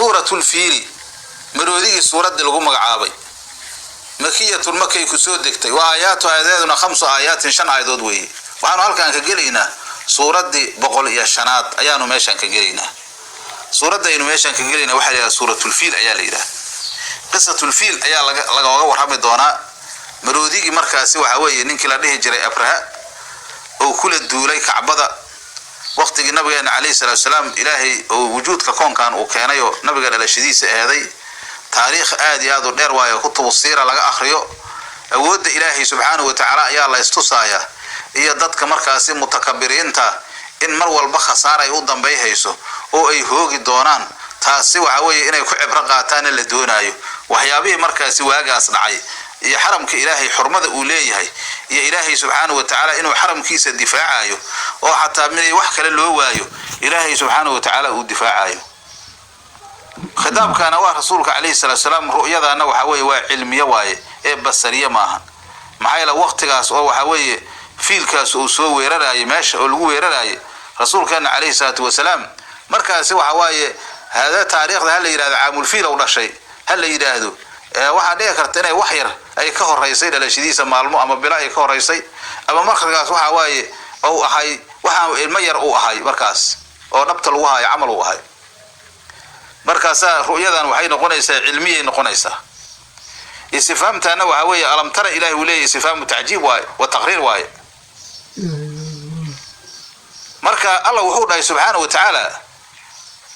Suuratulfiili, maroodigii suuraddii lagu magacaabay, makiyatun, makay ku soo degtay, wa aayaatu, aayadeeduna, khamsu aayaatin, shan aayadood weeye. Waxaanu halkaan ka gelaynaa suuraddii 105aad ayaanu meeshaan ka gelaynaa. Suuradda aynu meeshaan ka gelaynaa waxaa la yidhaha Suuratulfiil ayaa la yidhaha. Qisatulfiil ayaa lagooga warrami doonaa. Maroodigii markaasi waxaa weeye ninkii la dhihi jiray Abraha oo kula duulay Kacbada waqtigii nabigeena calayhi salaatu salaam, Ilaahay oo wujuudka koonkan uu keenay oo nabiga dhalashadiisa eeday. Taariikh aad iyo aad u dheer waayo, kutubu siira laga akhriyo. Awoodda Ilaahay subxaanahu watacaala ayaa la istusaaya, iyo dadka markaasi mutakabiriinta in mar walba khasaar ay u dambayhayso oo ay hoogi doonaan. Taasi waxa weeye inay ku cibro qaataana la doonaayo waxyaabihii markaasi waagaas dhacay, iyo xaramka Ilaahay xurmada uu leeyahay, iyo Ilaahay subxaanahu watacaala inuu xaramkiisa difaacayo, oo xataa mid wax kale loo waayo Ilaahay subxaanahu watacaala uu difaacayo. Khitaabkana waa rasuulka calayhi salaatu salaam. Ru'yadaana waxa weeye waa cilmiye waaye ee basariye maahan. Maxaa yeele, waqtigaas oo waxa weeye fiilkaas uu soo weerarayay meesha oo lagu weerarayay rasuulkeena calayhi salaatu wasalaam, markaasi waxa waaye hada taariikhda ha la yidhahdo caamulfiil u dhashay ha la yidhaahdo, waxaa dhici karta inay wax yar ay ka horeysay dhalashadiisa, maalmo ama bilo ay ka horeysay, ama markaas waxa waaye uu ahay waxaa ilmo yar uu ahay markaas oo dhabta lagu hayo camal uu ahay. Markaasaa ru'yadan waxay noqonaysaa cilmiyay noqonaysaa. Istifhaamtaana waxaa weeye alam tara Ilahi uu leeyahy, istifhaamu tacjiib waaye wa taqriir waaye. Marka Allah wuxuu dhahay subxaana wa tacaala,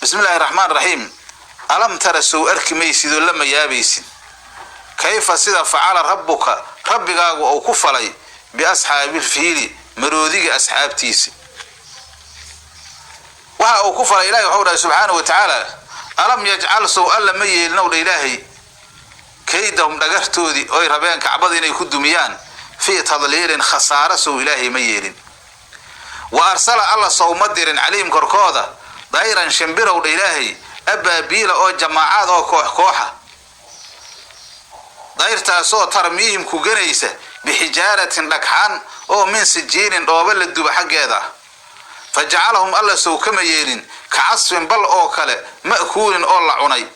bismi illaahi raxmaan raxiim: alam tara, sow arki maysid oo lama yaabaysid, kayfa, sida, facala rabbuka, rabbigaagu uu ku falay, biasxaabilfiili, maroodiga asxaabtiisi, waxa uu ku falay? Ilahi wuxuu dhahay subxaana wa tacaala: alam yajcal, sow Alla ma yeelinow dha Ilaahay, kaydahum, dhagartoodii oy rabeen Kacbada inay ku dumiyaan, fii tadliilin, khasaaro, sow Ilaahay ma yeelin? Wa arsala, Alla sow ma dirin, calayhim, korkooda, dayran, shimbirow dha Ilaahay, abaabiila, oo jamaacaad oo koox kooxa, dayrtaasoo tarmiihim, ku ganaysa, bixijaaratin, dhagxaan oo, min sijiilin, dhooba la duba xaggeeda. Fa jacalahum, Alla sow kama yeelin, ka casfin, bal oo kale, ma'kuulin, oo la cunay?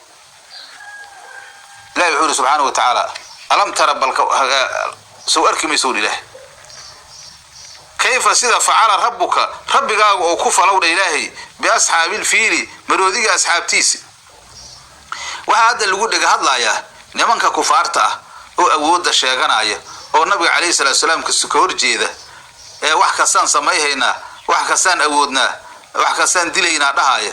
Ilahi wuxuu yidhi subxaana wa tacaala: alam tara, bal sow arki maysow Ilaah, kayfa, sida, facala rabbuka, rabbigaagu oo ku falowdha Ilaahay, biasxaabilfiili, maroodiga asxaabtiisi? Waxaa hadda lagu dhega hadlayaa nimanka kufaarta ah oo awoodda sheeganaya oo nabiga calayhi salaatu salaam ka horjeeda, ee wax kastaan samayhaynaa, wax kastaan awoodnaa, wax kastaan dilaynaa dhahaya,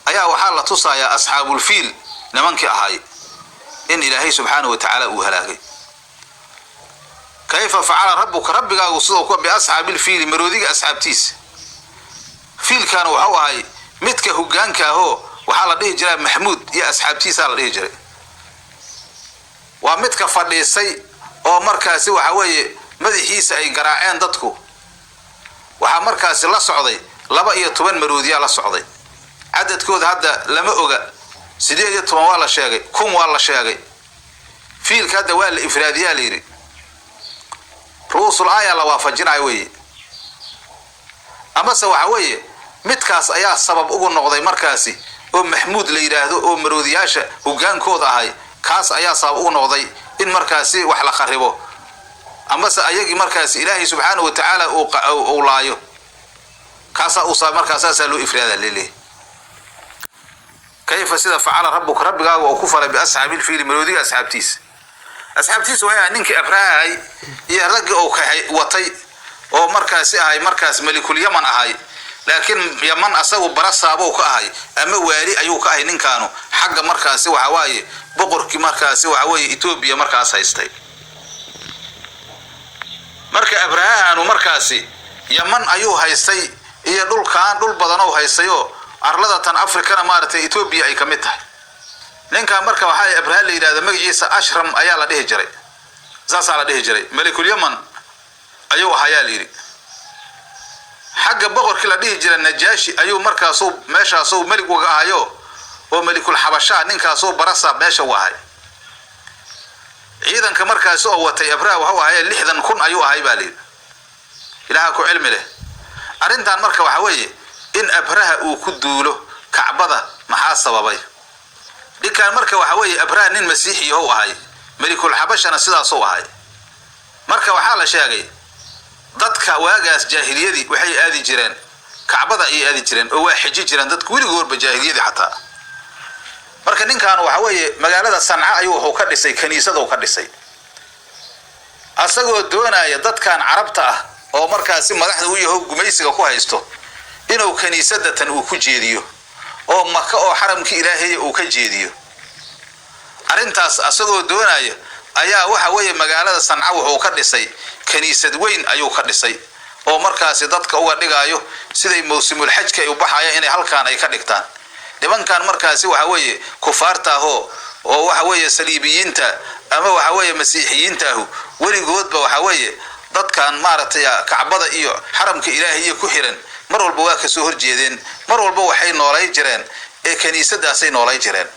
ayaa waxaa la tusayaa asxaabulfiil nimankii ahay in Ilaahay subxaana wa tacaala uu halaagay. Kayfa facala rabbuka, rabbigaagu sidoo ku, biasxaabilfiili, maroodiga asxaabtiisa. Fiilkan wuxuu ahay midka hogaanka ahoo waxaa la dhihi jiraa Maxmuud iyo asxaabtiisaa la dhihi jiray. Waa midka fadhiisay oo markaasi waxa weeye madaxiisa ay garaaceen dadku. Waxaa markaasi la socday 12 maroodiyaa la socday. Cadadkooda hadda lama oga, 18 waa la sheegay, 1000 waa la sheegay. Fiilka hadda waa la ifraadiyaa la yidhi, ru'uusul aaya la waafajinayo weeye. Amase waxa weeye midkaas ayaa sabab ugu noqday markaasi oo Maxmuud la yidhaahdo oo maroodiyaasha hogaankooda ahay, kaas ayaa sabab ugu noqday in markaasi wax la kharibo, amase ayagii markaasi Ilaahay subxaana wa tacaala uu laayo. Kaasaa uu sabab, markaa saasaa loo ifraada leleeyahy. Kayfa, sida, facala rabbuka, rabbigaaga oo ku falay, biasxaabilfiili, maroodiga asxaabtiisa. Asxaabtiisa waxay ahay ninkii Abrahahay iyo raggii uu kaxay watay oo markaasi ahay markaas melikul Yaman ahay, laakiin Yaman asagu barasaabuu ka ahay ama waali ayuu ka ahay ninkaanu xagga markaasi waxa waaye boqorkii markaasi waxa weeye Etoobiya markaas haystay. Marka Abrahahaanu markaasi Yaman ayuu haystay iyo dhulkan, dhul badanoo haystayoo arlada tan Afrikana maaragtay Etoobiya ay ka mid tahay. Ninkan marka waxaa Abraha la yidhahda, magaciisa Ashram ayaa la dhihi jiray, saasaa la dhihi jiray. Melikul Yaman ayuu ahayaa la yidhi. Xagga boqorkii la dhihi jiray Najaashi ayuu markaasuu meeshaasuu melig uga ahayo oo melikul xabashaa ninkaasuu barasaab meesha u ahay. Ciidanka markaasi oo watay Abraha waxuu ahay 60,000 ayuu ahay baa layidhi. Ilaaha ku cilmi leh arrintan. Marka waxa weeye in Abraha uu ku duulo Kacbada maxaa sababay? Ninkaan marka waxa weeye Abraha nin masiixiyahow ahay, melikul xabashana sidaasuu ahay. Marka waxaa la sheegay dadka waagaas jaahiliyadii waxay aadi jireen Kacbada ayay aadi jireen oo waa xiji jireen dadku weligoodba jaahiliyadii xataa. Marka ninkan waxa weeye magaalada Sanca ayuu wuxuu ka dhisay kaniisaduu ka dhisay, asagoo doonaya dadkan carabta ah oo markaasi madaxda u yaho gumaysiga ku haysto inuu kaniisadatan uu ku jeediyo oo Maka oo xaramkii Ilaahay uu ka jeediyo. Arrintaas asagoo doonaya ayaa waxa weeye magaalada Sanca wuxuu ka dhisay kaniisad weyn ayuu ka dhisay, oo markaasi dadka uga dhigaayo siday mawsimul xajka ay u baxayaan inay halkaan ay ka dhigtaan. Nimankan markaasi waxa weeye kufaarta ahoo oo waxa weeye saliibiyiinta ama waxa weeye masiixiyiintaahu weligoodba waxa weeye dadkan maaragtay Kacbada iyo xaramka Ilaahay iyo ku xiran mar walba waa kasoo horjeedeen, mar walba waxay noolay jireen ee kaniisadaasay noolay jireen.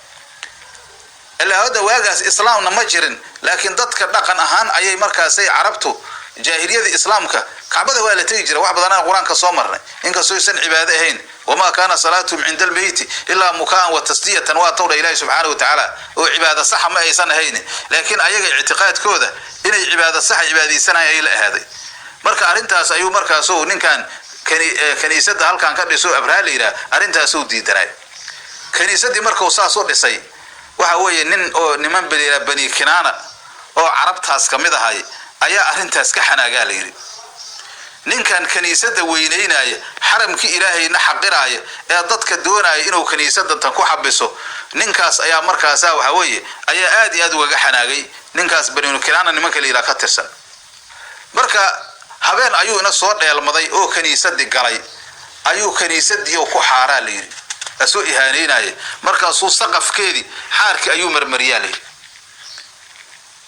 Ilaa hadda waagaas islaamna ma jirin, laakiin dadka dhaqan ahaan ayay markaasay carabtu jaahiliyada islaamka Kacbada waa la tegi jira. Wax badanaa Qur-aanka soo marnay, inkastoo aysan cibaado ahayn, wamaa kaana salaatuhum cinda albeyti ilaa mukaan wa tasdiyatan, waa towdha Ilaahi subxaana wa tacaala, oo cibaado saxa ma aysan ahayn, laakiin ayaga ictiqaadkooda inay cibaado saxa cibaadaysanayan ay la ahaaday. Marka arrintaas ayuu markaasuu ninkan kaniisada halkan ka dhiso Abraha la yidhaha arrintaasuu diidanay. Kaniisadii markuu saas u dhisay, waxa weeye nin oo niman beliraa Bani Kinaana oo carabtaas ka mid ahay ayaa arrintaas ka xanaagaa la yidhi. Ninkan kaniisada weynaynaya, xaramkii Ilaahayna xaqiraaya, ee dadka doonaya inuu kaniisada tan ku xabiso, ninkaas ayaa markaasa waxa weeye ayaa aad iyo aad ugaga xanaagay ninkaas Bani Kinaana nimanka la yidhaha ka tirsan. Marka habeen ayuu ina soo dheelmaday oo kaniisadii galay, ayuu kaniisadii ku xaaraa la yidhi, asoo ihaaneynaya. Markaasuu saqafkeedii xaarkii ayuu marmariyaa la yidhi.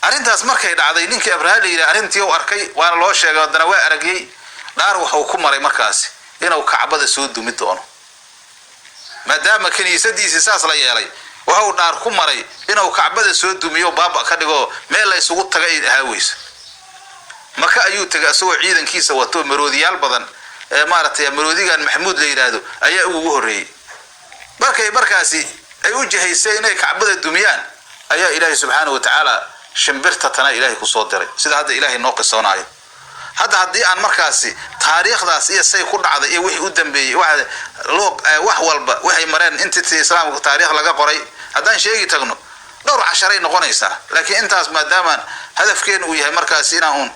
Arrintaas markay dhacday, ninkii Abraha la yidhi arrintii uu arkay waana loo sheegay, haddana waa aragyey. Dhaar waxuu ku maray markaasi inuu Kacbada soo dumi doono, maadaama kaniisadiisii saas la yeelay. Wuxuu dhaar ku maray inuu Kacbada soo dumiyo, baaba ka dhigo, meel la isugu taga ay ahaa weyso. Maka ayuu tegay asagoo ciidankiisa wato, maroodiyaal badan ee maaragtay maroodigan Maxamuud la yidhaahdo ayaa ugu horreeyey. Markay markaasi ay u jihaysay inay Kacbada dumiyaan, ayaa Ilaahay subxaana wa tacaala shimbirta tana Ilaahay kusoo diray, sida hadda Ilaahay noo qisoonaayo. Hadda haddii aan markaasi taariikhdaas iyo say ku dhacday iyo wixii u dambeeyey wax walba waxay mareen intii islaamka taariikh laga qoray haddaan sheegi tagno, dhowr casharay noqonaysaa. Laakiin intaas maadaamaan hadafkeenu uu yahay markaasi inaan uun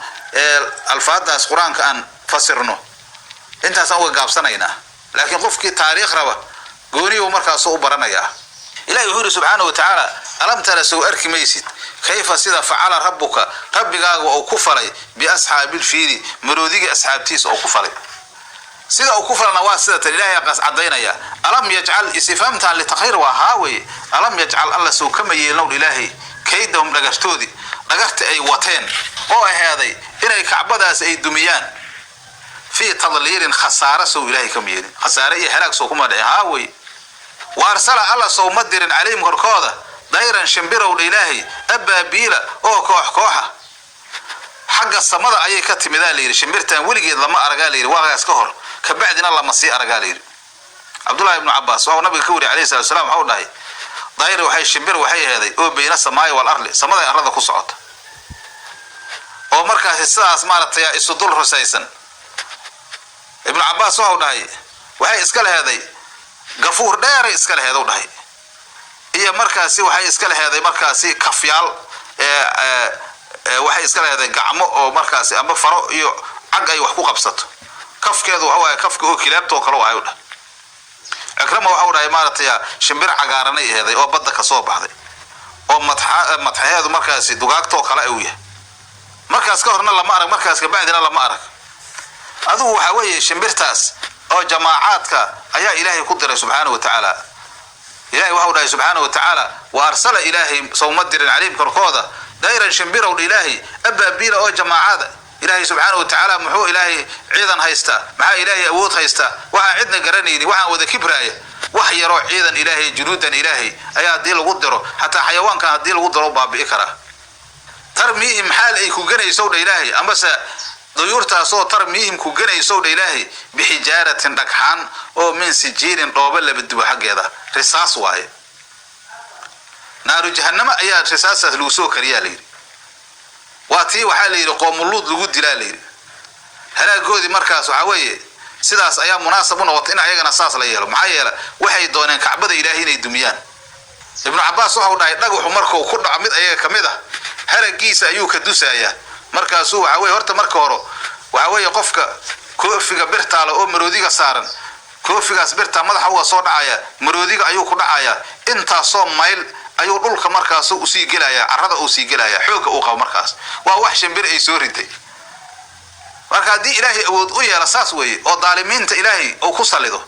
alfaadaas Qur-aanka aan fasirno, intaasaan uga gaabsanaynaa. Laakiin qofkii taariikh raba gooniyuu markaasuu u baranayaa. Ilahi wuxuu yidhi subxaana wa tacaala: alam tara, sow arki maysid, kayfa sida facala rabbuka, rabbigaaga uu ku falay, biasxaabilfiili, maroodiga asxaabtiisa uu ku falay? Sida uu ku falana waa sida tan Ilahay qas cadaynaya. Alam yajcal, istifhaamtan litaqriir waa haa weye. Alam yajcal, alla sow kama yeelnow Ilaahay kaydahum, dhagartoodii, dhagarta ay wateen oo aheeday inay Kacbadaas ay dumiyaan, fii tadliilin, khasaare sow Ilaahay kama yeelin? Khasaare iyo halaag sow kuma dhicin? Haa weye. Wa arsala, alla sow ma dirin, calayhim korkooda, dayran, shimbirowdha Ilaahay, abaabiila oo koox kooxa. Xagga samada ayay ka timidaa layidhi. Shimbirtan weligeed lama aragaa layidhi waagaas ka hor, kabacdina lama sii aragaa layidhi. Cabdullahi ibnu Cabaas waxuu nabiga ka wariy alayhi salatu wasalaam, waxau dhahay: dayr waxay shimbir waxay aheeday oo bayna samaayi wal arli, samada arlada ku socota, oo markaasi sidaas maaragtay isu dul rusaysan. Ibnu Cabaas waxau dhahay waxay iska leheeday gafuur dheeray iska leheedow dhahay, iyo markaasi waxay iska leheeday markaasi kafyaal, waxay iska leheeday gacmo oo markaasi amba faro iyo cag ay wax ku qabsato. Kafkeedu waxa waaye kafka oo kilaabtoo kale ahay u dhahay. Cikrama waxau dhahay maaragtay shimbir cagaaranay aheeday oo badda ka soo baxday, oo madxaheedu markaasi dugaagtoo kale uu yahay. Markaas ka horna lama arag, markaas kabacdina lama arag. Adigu waxa weeye shimbirtaas oo jamaacaadka ayaa Ilaahay ku diray subxaana wa tacaala. Ilahay waxau dhahay subxaana wa tacaala: wa arsala, Ilaahay sowma dirin, calayhim korkooda, dayran, shimbirowdha Ilaahay, abaabiila oo jamaacaada. Ilaahay subxaana wa tacaala muxuu Ilaahay ciidan haystaa? Maxaa Ilaahay awood haystaa? Waxaan cidna garanayni, waxaan wada kibraaya, wax yaroo ciidan Ilaahay, junuudan Ilaahay ayaa haddii lagu diro, xataa xayawaankan haddii lagu diro baabi'i karaa. Tarmiihim, xaal ay ku ganaysow dha Ilaahay, amase duyuurtaasoo tarmiihim ku ganaysow dha Ilaahay, bixijaaratin, dhagxaan oo min sijiilin, dhoobo labadubo xaggeeda, risaas waaye. Naaru jahannamo ayaa risaastaas lagu soo kariyaa layidhi. Waa tii waxaa la yidhi qoomuluud lagu dilaa layidhi halaagoodii. Markaas waxaa weeye sidaas ayaa munaasab u noqotay in ayagana saas la yeelo. Maxaa yeele, waxay dooneen Kacbada Ilaahay inay dumiyaan. Ibnu Cabaas waxau dhahay, dhagaxu markuu ku dhaco mid ayaga ka mid ah, haragiisa ayuu ka dusayaa. Markaasuu waxaa weye horta marka hore waxaa weeye qofka koofiga birtaala oo maroodiga saaran, koofigaas birtaa madaxa uga soo dhacaya, maroodiga ayuu ku dhacayaa. Intaasoo mayl ayuu dhulka markaasu usii gelaya, carrada uu sii gelaya, xoogga uu qabo. Markaas waa wax shimbir ay soo riday. Marka haddii Ilaahay awood u yeela, saas weeye oo daalimiinta Ilaahay uu ku salido.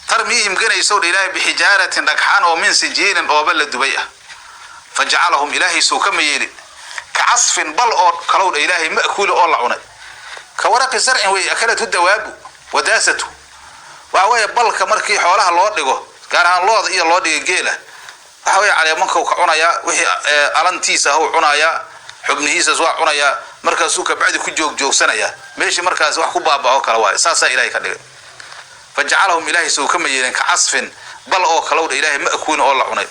Tarmiihim ganaysow dha Ilaahay, bixijaaratin dhagxaan oo min sijiilin ooba la dubay ah. Fa jacalahum, Ilaahay suu kama yeelin, ka casfin bal oo kalow dha Ilaahay, ma'kuuli oo la cunay, ka waraqi zarcin wey akalatu dawaabu wadaasatu. Waxa weeye balka markii xoolaha loo dhigo, gaar ahaan looda iyo loo dhiga geela, waxa weeye caleemanka ka cunayaa, wixii alantiisa ah uu cunayaa, xubnihiisas waa cunayaa. Markaasuu kabacdi ku joogjoogsanayaa meeshii, markaas wax ku baaba'o kale waayo. Saasaa Ilahay ka dhigay. Fa jacalahum, Ilaahay suu kama yeelin, ka casfin bal oo kalowdha Ilaahay, ma'kuulin oo la cunay.